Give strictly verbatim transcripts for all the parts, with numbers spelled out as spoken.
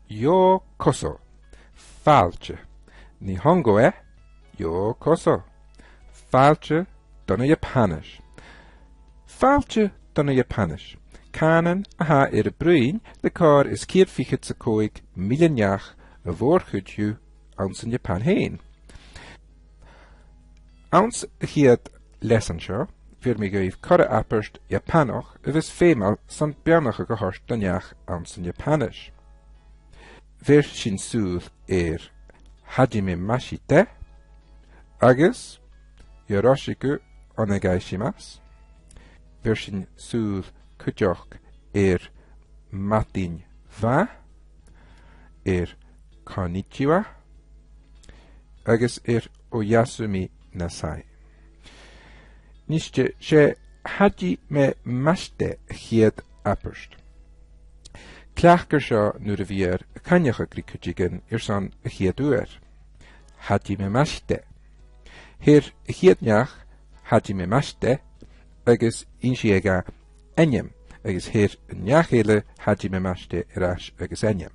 Yokoso. Fàilte. Nihongo e, yokoso. Fàilte dhan Iapanais. Fàilte dhan Iapanais. Cànan a tha air a bruidhinn le còrr is ceud fichead 's a còig millean neach, a' mhòr-chuid dhiubh anns an Iapan fhèin. Anns a' chiad leasan seo, bheir mi dhuibh corra abairt Iapanach a bhios feumail san beannachadh a thoirt do neach anns an Iapanais. Bheir sinn sùil air hajimemashite agus yoroshiku onegaishimasu. Bheir sinn sùil cuideachd air madainn mhath, air konnichiwa, agus air oyasumi nasai. Nise, 's e hajimemashite a' chiad abairt. Cleachdar seo nuair a bhios tu a' coinneachadh ri cuideigin airson a' chiad uair. Hajimemashite. Their a' chiad neach hajimemashite, agus innsidh e dha ainm, agus their an neach eile hajimemashite air ais agus ainm.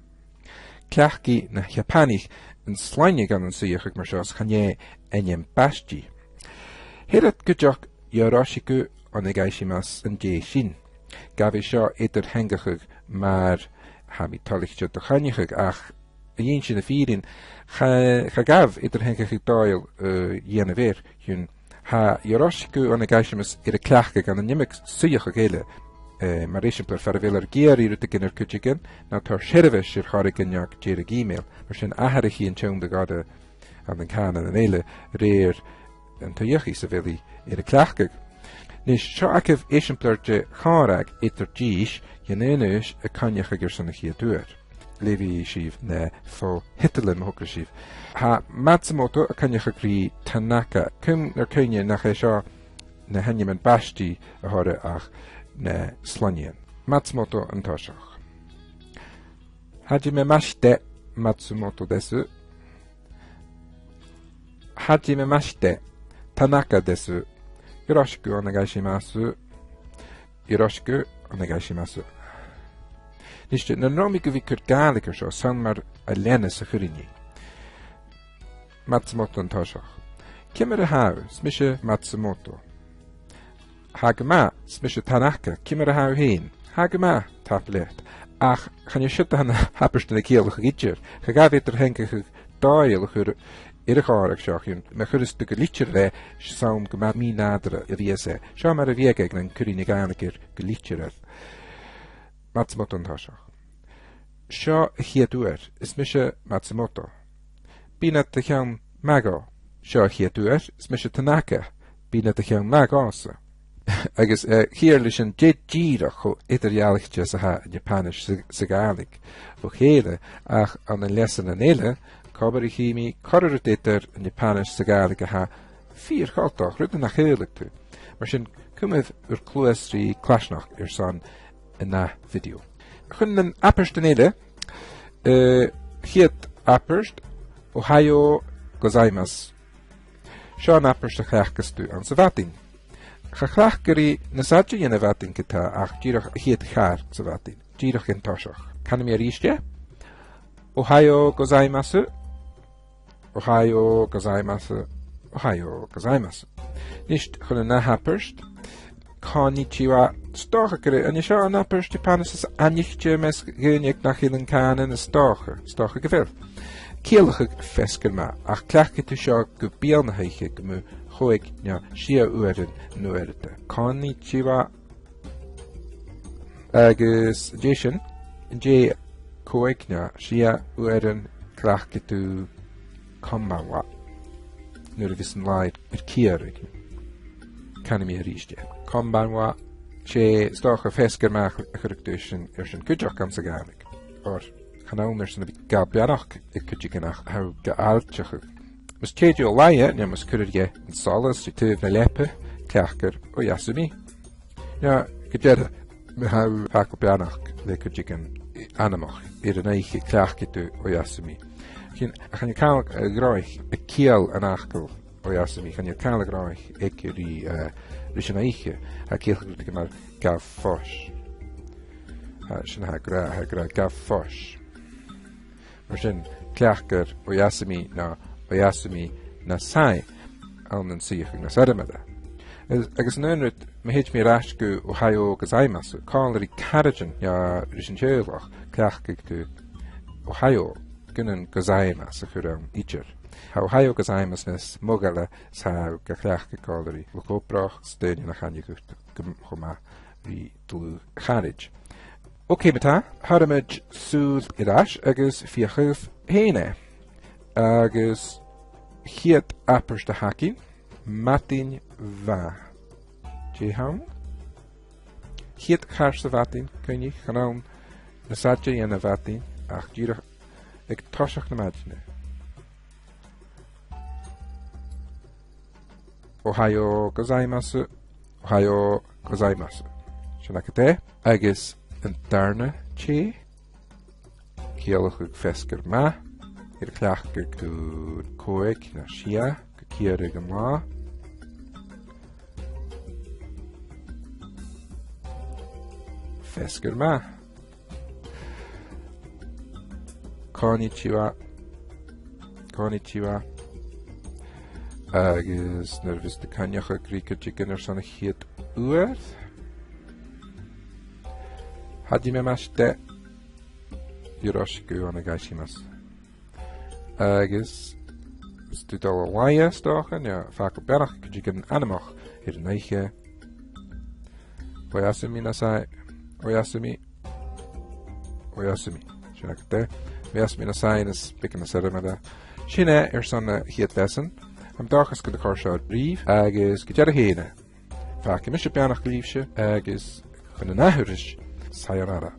Cleachdaidh na h-Iapanaich an sloinneadh ann an suidheachadh mar seo, 's chan e ainm baistidh. Their iad cuideachd yoroshiku onegaishimasu an dèidh sin. Gabhaidh seo eadar-theangachadh mar tha mi toilichte do choinneachadh, ach a dh'innse na fìrinn, cha, cha ghabh eadar-theangachadh dòigheil, eh, a dhèanamh air, chionn tha yoroshiku onegaishimasu air a cleachdadh ann an iomadh suidheachadh eile, eh, mar eisimpleir far a bheil e ag iarraidh rudeigin air cuideigin, no toirt seirbheis air choreigin no ag iarraidh email. Mar sin, atharraichidh an t-seòrsa de dh'obair ann an cànanan eile, a rèir an t-suidheachaidh sa bheil e air a cleachdadh. Nis, seo agaibh eisimpleir de chòmhradh eadar dithis dhen aon aois a' coinneachadh airson a' chiad uair. Leughaidh sibh na fo-thiotalan, ma thogras sibh. Tha Matsumoto a' coinneachadh ri Tanaka. Cuimhnich, cuimhnich nach e seo na h-ainmean baistidh a th' orra ach na sloinnidhean. Matsumoto an toiseach. Hajimemashite, Matsumoto desu. Hajimemashite, Tanaka desu. Yoroshiku onegaishimasu. Yoroshiku onegaishimasu. Nise, nan robh mi gu bhith a' cur Gàidhlig air seo, 's ann mar a leanas a chuirinn i. Matsumoto an toiseach. Ciamar a tha thu? 'S mise Matsumoto. Tha gu math, 's mise Tanaka, ciamar a tha thu fhèin? Tha gu math, tapadh leat. Ach chan e siud a tha na h-abairtean a' ciallachadh idir. Cha ghabh eadar-theangachadh dòigheil a chur air a' chòmhradh seo, chionn ma chuireas tu gu litir e, 's ann gu math mì-nàdarra a bhios e. Seo mar a bhiodh e nan cuirinn a' Ghàidhlig air gu litir air. Matsumoto an toiseach. Seo a' chiad uair, is mise Matsumoto. Bidh nad cheann math dhomh. Seo a' chiad uair, is mise Tanaka. Bidh nad cheann math dhòmhsa. Agus, eh, chì sibh an dè dìreach cho eadar-dhealaichte 's a tha an Iapanais 's a', 's a' Ghàidhlig bho chèile, ach ann an leasanan eile, cobhairichidh mi corra rud eadar an Iapanais 's a' Ghàidhlig a tha fìor choltach, rudan nach fhaca tu. Mar sin, cumaibh ur cluas ri claisneachd airson an ath bhidio. Chun nan abairtean eile, eh, a' chiad abairt, Ohayo gozaimasu. Seo an abairt a chleachdas tu anns a' mhadainn. Cha chleachdar i nas fhaide dhen a' mhadainn ge-tà ach dìreach a' chiad char sa mhadainn. Dìreach an toiseach. Canaidh mi a-rithist e. Ohayo gozaimasu. Ohayo gozaimasu. Ohayo gozaimasu. Nis, chun an ath abairt. Konnichiwa. 'S dòcha gur e, an e seo an abairt Iapanach as aithnichte am measg dhaoine aig nach eil an cànan, 's dòcha, 's dòcha gu bheil. Ciallachadh feasgar math, ach cleachdaidh tu seo gu beul na h-oidhche gu mu chòig no sia uairean an uaireadair. Konnichiwa. Agus an dèidh sin, an dèidh còig no sia uairean, cleachdaidh tu konbanwa. Nuair a bhios an latha air ciaradh. Canaidh mi a-rithist e. Konbanwa. 'S e, 's dòcha, feasgar math a chuireadh tu air sin, air sin cuideachd anns a' Ghàidhlig. Oir chan ann airson a bhith a' gabhail beannachd aig cuideigin ach tha thu ga fhàilteachadh. Mus tèid thu a laighe, no mus cuir thu dheth an solas ri taobh na leapa, cleachdar oyasumi. No, gu dearbh, ma tha thu a' fàgail beannachd le cuideigin anmoch air an oidhche, cleachdaidh tu oyasumi. Chan, chan eil càil a' ghnothach aig ciall an fhacail oyasumi, chan eil càil a' ghnothach aige ri, eh, ris an oidhche, tha e a' ciallachadh rudeigin mar gabh fois. Tha, sin a tha e ag ràdh, tha e ag ràdh gabh fois. Mar sin, cleachdar Oyasumi no Oyasumi Nasai ann an suidheachadh nas fheàrr. Agus, agus an aon rud, ma thèid mi air ais gu Ohayo gozaimasu, còmhla ri caraidean no ris an teaghlach, cleachdaidh tu Ohayo gun an gozaimasu a chur ann idir. Tha Ohayo gozaimasu nas modhaile 's a tha thu ga chleachdadh còmhla ri luchd-obrach 's daoine nach aithne dhut gu, cho math ri dlùth-charaid. Ok, ma-thà, thèid sinn suas air ais agus feuchaibh fhèin e. Agus a' chiad abairt a th' againn, madainn mhath. Dè th' ann? A' chiad char sa mhadainn, cuimhnich, chan ann nas fhaide dhen a' mhadainn, ach dìreach aig toiseach na maidne. Ohayo gozaimasu, Ohayo gozaimasu. Sin agad e. Agus an dàrna tè, ciallachadh feasgar math, air a chleachdadh gu còig no sia, gu ciaradh an latha. Feasgar math. Konnichiwa. Konnichiwa. Agus nuair a bhios tu a' coinneachadh ri cuideigin airson a' chiad uair, hajimemashite. Yoroshiku onegaishimasu. Agus 's tu dol a laighe, 's dòcha, no fàgail beannachd gu cuideigin anmoch air an oidhche. Oyasumi nasai. Oyasumi. Oyasumi. Sin agad e. Oyasumi nasai, nas beagan nas fheàrr. Sin e airson a' chiad leasan. Tha mi an dòchas gun do chòrd seo ribh, agus gu dearbh fhèin, fàgaidh mise beannachd leibhse, agus chun an ath thuras, sayonara.